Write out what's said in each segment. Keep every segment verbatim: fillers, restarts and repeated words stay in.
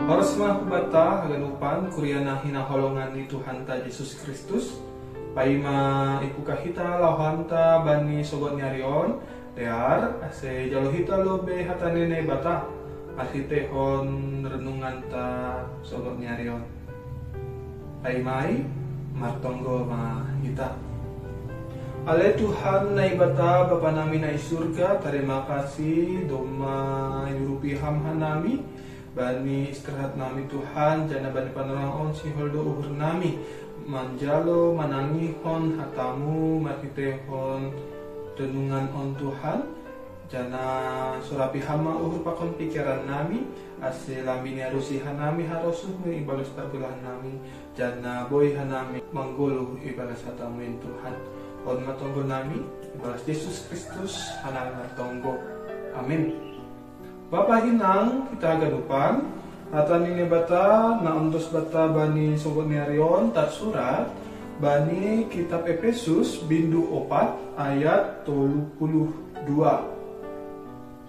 Horas ma hubata haganupan kuria na hinaholongan ni Tuhanta Jesus Kristus. Paima ipuka hita lahohanta bani sogot ni ari on, dear, ase jalo hita lobei hata ni Naibata marhitehon renunganta sogot ni ari on. Paima i, martonggo ma hita. Ale Tuhan Naibata Bapa nami na i surga, tarima kasih domma iurupi Ham hanami bani istirahat nami Tuhan, janah bani panorang on sihol do uhur nami manjalo manangihon hatamu marhitehon renungan on Tuhan, janah surapi Ham ma uhur pakon pingkiran nami, ase lambin iarusi hanami harosuhmu ibagas pargolahan nami, janah boi hanami manggoluh ibagas hatamu in Tuhan. On ma tonggo nami, ibagas Jesus Kristus hanami martonggo. Amin. Bapa inang hita haganupan, hata ni Naibata na ondos banta bani sogot ni ari on tarsurat bani kitab Epesus bindu opat ayat tolu puluh dua.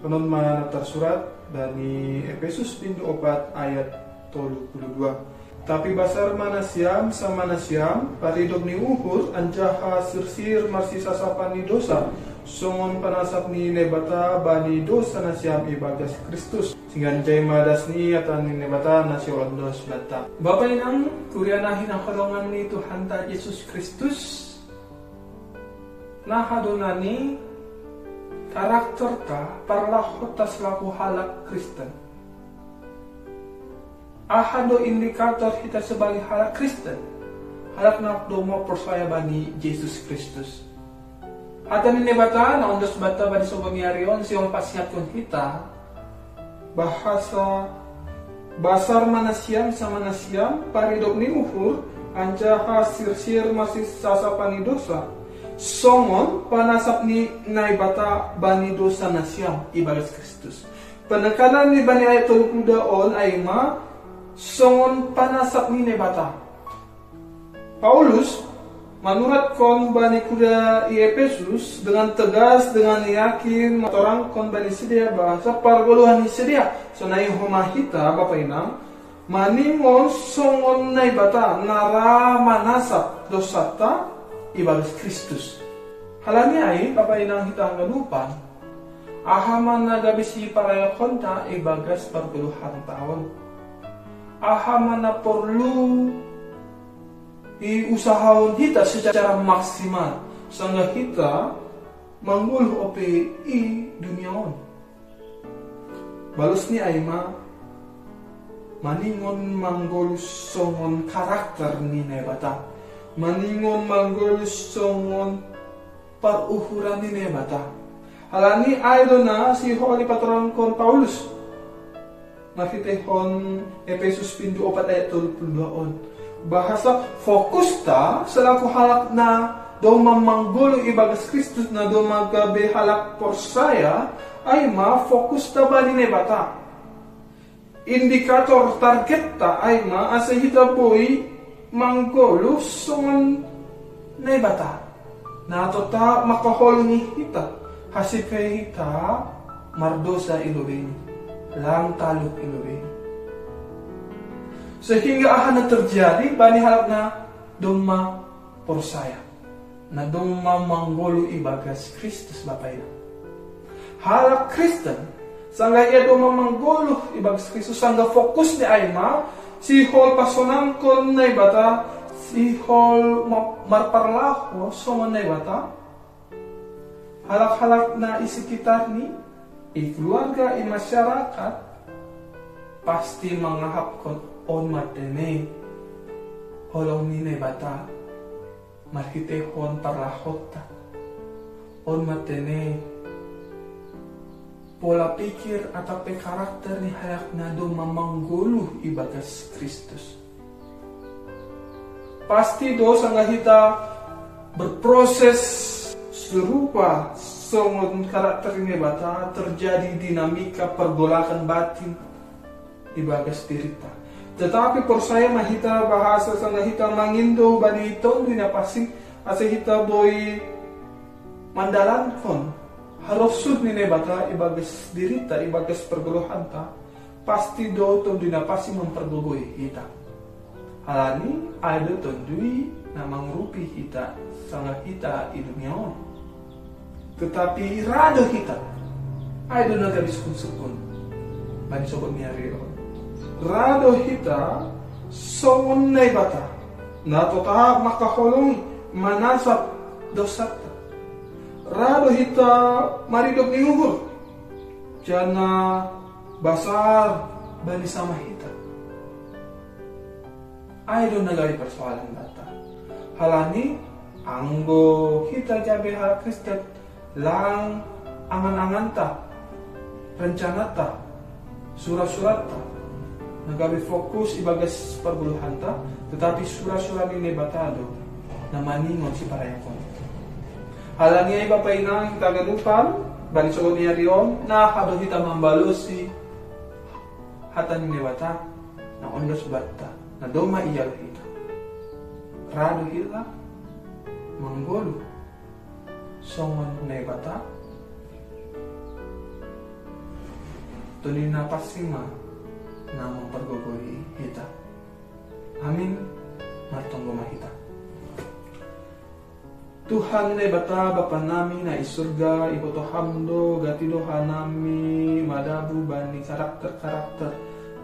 Sonon ma na tarsurat bani Epesus bindu opat ayat tolu puluh dua. Tapi basar ma nasiam sama nasiam paridop ni uhur anjaha sirsir marsisasapan ni dosa, songon panasap ni Naibata bani dosa nasiam ibagas Kristus. Singgan jai ma das ni hata ni Naibata na siondos banta. Bapa inang kuria na hinaholongan ni Tuhanta Jesus Kristus, na hadonani karakterta parlahota selaku halak Kristen. Aha do indikator hita sebagai halak Kristen? Halak na domma porsaya bani Jesus Kristus. Hata ni Naibata na ondos banta bani sogot ni ari on sihol pasingatkon hita, bahasa basar ma nasiam sama nasiam paridop ni uhur anjaha sirsir marsisasapan ni dosa, songon panasap ni Naibata bani dosa nasiam ibagas Kristus. Penekanan ni bani ayat tolu puluh dua on ai ma songon panasap ni Naibata. Paulus manuratkon bani kuria i Epesus dengan tegas, dengan yakin, matorangkon bani sidea bahasa pargoluhan ni sidea. Sonai homa hita, Bapa inang, maningon songon Naibata na ra manasap dosanta ibagas Kristus. Halani ai, Bapa inang hita haganupan, aha ma na gabe siparayakonta ibagas pargoluhanta on? Aha ma na porlu iusahahon hita secara maksimal, sanggah hita manggoluh ope i dunia on? Balos ni ai ma, maningon manggoluh songon karakter ni Naibata, maningon manggoluh songon paruhuran ni Naibata. Halani ai do na sihol ipatorangkon Paulus marhitehon Epesus bindu opat ayat tolu puluh dua on. Bahasa fokusta selaku halak na domma manggoluh ibagas Kristus, na domma gabe halak porsaya, ai ma fokusta bani Naibata. Indikator targetta ai ma ase hita boi manggoluh songon Naibata na totap mangkaholongi hita, hasipei hita mardosa i lobei ni, lang talup i lobei ni. Sehingga aha na terjadi bani halak na domma porsaya, na domma manggoluh ibagas Kristus, Bapa inang? Halak Kristen, sanggah ia domma manggoluh ibagas Kristus, sanggah fokus ni ai ma sihol pasonangkon Naibata, sihol ma-, marparlahou songon Naibata, halak-halak na i sekitarni, i keluarga, i masyarakat, pasti mangahapkon on ma tene holong ni Naibata marhitehon parlahounta. On ma tene pola pikir atap pe karakter ni halak na domma manggoluh ibagas Kristus. Pasti do sanggah hita berproses serupa songon karakter ni Naibata, terjadi dinamika pergolakan batin ibagas dirinta. Tetapi porsaya ma hita bahasa sanggah hita mangindo bani Tonduy Napansing, ase hita boi mandalankon harosuh ni Naibata ibagas dirinta, ibagas pergoluhanta, Pasti do Tonduy Napasin mampargogoi hita. Halani ai do Tonduy na mangurupi hita sanga hita i dunia on. Tetapi ra do hita, ai do na gabe sukun-sukun bani sogot ni ari on. Ra do hita songon Naibata na totap mangkaholongi, manasap dosanta. Ra do hita maridop ni uhur, janah basar bani sama hita. Ai do na gabe persoalan banta. Halani anggo hita gabe halak Kristen, lang angan-anganta, rencananta, surat-suratta na gabe fokus ibagas pargoluhanta, tetapi surat-surat ni Naibata do na maningon siparayakon. Halani ai, Bapa, Inang, hita ganupan, bani sogot ni ari on, na aha do hita mambalosi hata ni Naibata na ondos banta, na domma ialo hita? Ra do hita manggoluh songon Naibata? Tonduy Napasin ma na mampargogoi hita. Amin. Martonggo ma hita. Tuhan Naibata, Bapa nami na i surga, iboto Ham do gati do hanami madabu bani karakter-karakter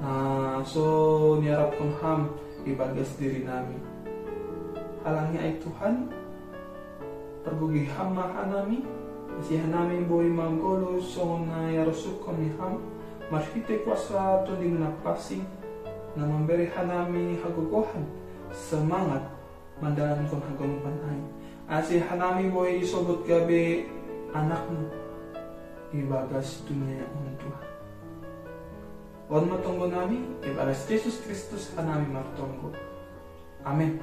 na so niarapkon Ham ibagas diri nami. Halani ai, Tuhan, pargogoi Ham ma hanami, ase hanami boi manggoluh songon na iarosukon ni Ham, marhite kuasa Tonduy Napasin, na mambere hanami hagogohan, semangat mandalankon haganupan ai, ase hanami boi disobut gabe anak-Mu ibagas dunia on, Tuhan. On ma tonggo nami, ibagas Jesus Kristus hanami martonggo. Amin.